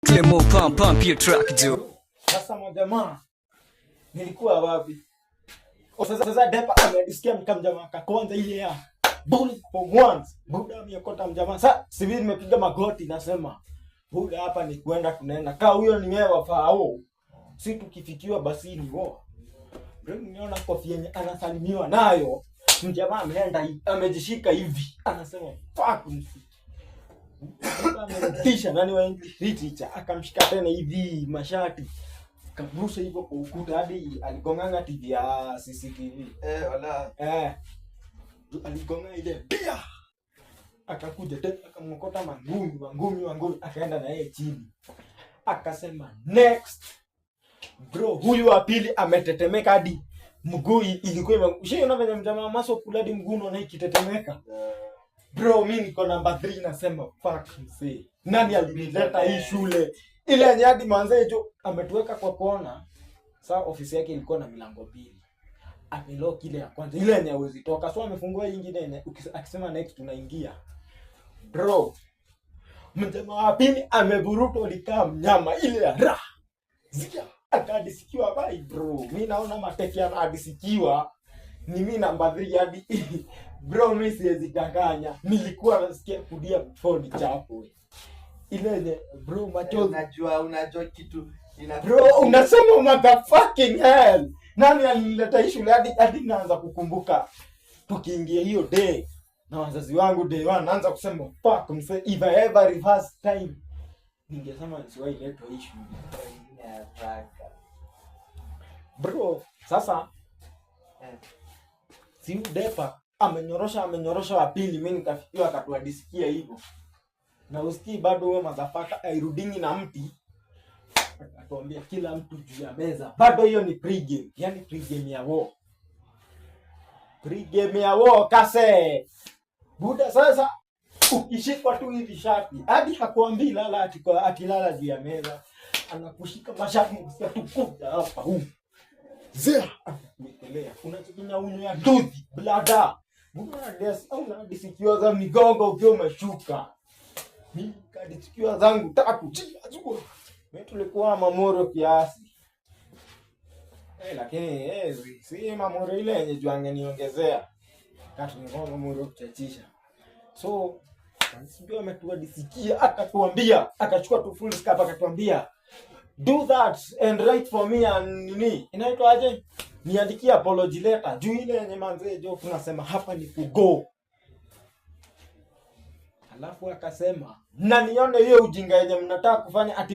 Clemo pump pump hiyo track jo. Sasa majamaa, nilikuwa wapi? O, sasa depa amedisikia mkamjamaa kakwanza ile ya bullet for once. Buda ameokota mjamaa. Sasa si mimi nimepiga magoti nasema, "Buda, hapa ni kwenda tunaenda. Kaa huyo ni wewe wafao. Si tukifikiwa basi ni wo." Bro, nimeona kofia yenye anasalimiwa nayo. Mjamaa ameenda amejishika hivi. Anasema, "Fuck msi." Amemtisha nani wa English literature, akamshika tena hivi mashati, akamrusha hivyo kwa ukuta hadi aligonganga TV ya CCTV. Eh, wala. Eh, aligonga ile pia, akakuja tena akamwokota mangumi mangumi mangumi, akaenda na yeye chini, akasema, "Next." Bro, huyu wa pili ametetemeka hadi mguu ilikuwa ushaiona venye mjamaa maso kula hadi mguu unaona ikitetemeka. Bro, mi niko namba 3, nasema, "Fuck msee, nani alinileta hii shule?" Ile yenye hadi manze jo ametuweka kwa kona. Saa ofisi yake ilikuwa na milango mbili, amelock ile ya kwanza, ile yenye hawezi toka, so amefungua hii ingine yenye akisema "next" tunaingia. Bro, mjamaa wa pili ameburutwa likaa mnyama ile ya ra zia akadisikiwa bai. Bro, mi naona mateke anadisikiwa ni mi namba 3 hadi, bro, mi siwezi danganya, nilikuwa nasikia kudia before nichapwe ile yenye, bro, machozi. Unajua kitu Bro, unasema, "Motherfucking hell, nani alileta hii shule?" Hadi naanza kukumbuka tukiingia hiyo day na wazazi wangu day one, naanza kusema, "Fuck mse, if I ever reverse time, ningesema nisiwahi letwa hii shule." Ingine haraka. Bro, sasa si depa amenyorosha, amenyorosha wa pili, mi nikafikiwa akatuadisikia hivyo na usikii bado huyo motherfucker airudingi na mti, akatuambia kila mtu juu ya meza. Bado hiyo ni pregame, yani pregame ya war, pregame ya war kase buda. Sasa ukishikwa tu hivi shati, hadi hakuambii lala ati ati lala juu ya meza, anakushika mashati, kusikia tu kuja hapa huu zea, anakuwekelea unachikinya unyo ya nduthi blada au unadisikiwa za migongo ukiwa umeshuka. Mimi kadisikiwa zangu tatu chia chukua. Mimi tulikuwa mamoro kiasi. Eh, lakini si mamoro ile yenye juu angeniongezea. Kati nilikuwa mamoro kuchachisha. So sijui ametuadisikia, akatuambia, akachukua tu foolscap, akatuambia, "Do that and write for me," and nini inaitwa aje, "Niandikie apology letter," juu ile yenye manzee jo tunasema hapa ni kugo. Alafu akasema, "Na nione hiyo ujinga yenye mnataka kufanya ati